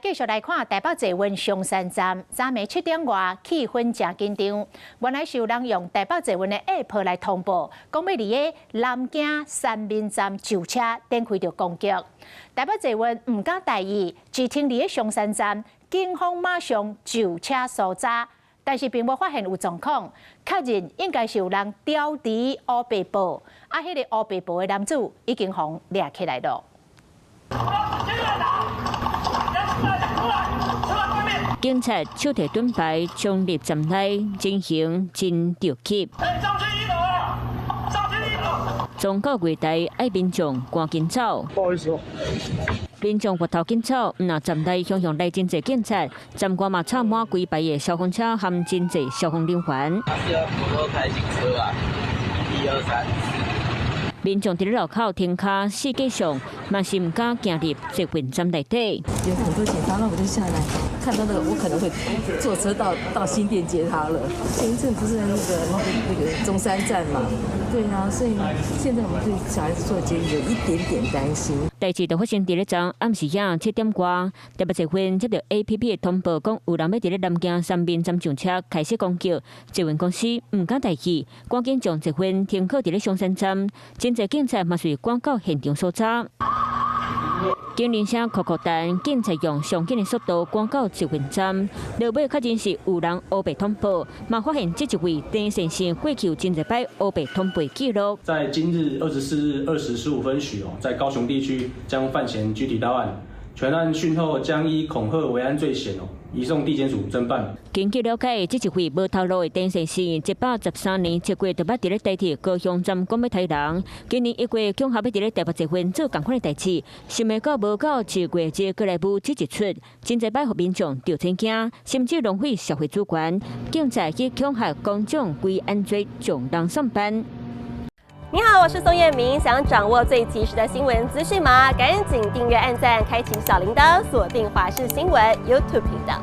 繼續來看台北捷運松山站，昨暝7點外氣氛誠緊張。原來是有人用台北捷運的 App 來通報，講欲佇个南京三民站上車，展開著攻擊。台北捷運毋敢大意，只停佇个松山站，警方馬上上車搜查，但是並無發現有狀況，確認應該是有人調離烏白報，啊，彼个烏白報的男子已經予掠起來囉。警察手提盾牌衝入站內進行真著急。撞到月台，愛民眾趕緊走。不好意思。民眾跋頭緊走，毋但站內向向來真濟警察，站外嘛插滿規排的消防車和真濟消防人員。是要摩托開警車啊！一二三四。民眾佇咧路口停跤四界上，嘛是毋敢行入捷運站內底。有很多警察，那我就下來看到那個，我可能會坐車到新店接他了。前一陣不是在那個中山站嘛？對啊，所以現在我們對小孩子坐捷運有一點點擔心。代誌就發生佇咧昨暗時仔7點外，台北捷運接到 APP 的通報，講有人欲佇咧南京三民站上車開始攻擊，捷運公司毋敢大意，趕緊將捷運停靠佇咧松山站，真濟警察嘛隨趕到現場搜查。警鈴聲叩叩彈，警察用上緊的速度趕到捷運站，落尾確認是有人烏白通報，嘛發現這一位鄭先生過去有真濟擺烏白通報記錄。在今日24日2時15分許哦，在高雄地區將犯嫌拘提到案，全案訊後將依恐嚇危安罪嫌哦，移送地檢署偵辦。根據了解，這一位無頭路的鄭先生，113年7月就捌佇咧台鐵高雄站講欲刣人，今年1月恐嚇欲佇咧台北捷運做仝款的代誌，想袂到無到一月就閣來舞這一出，真濟擺予民眾著錢驚，甚至浪費社會資源。警察以恐嚇公眾危安罪將人送辦。你好，我是宋燕明，想掌握最及時的新聞資訊嗎？趕緊訂閱、按讚、開啟小鈴鐺，鎖定華視新聞 YouTube 頻道。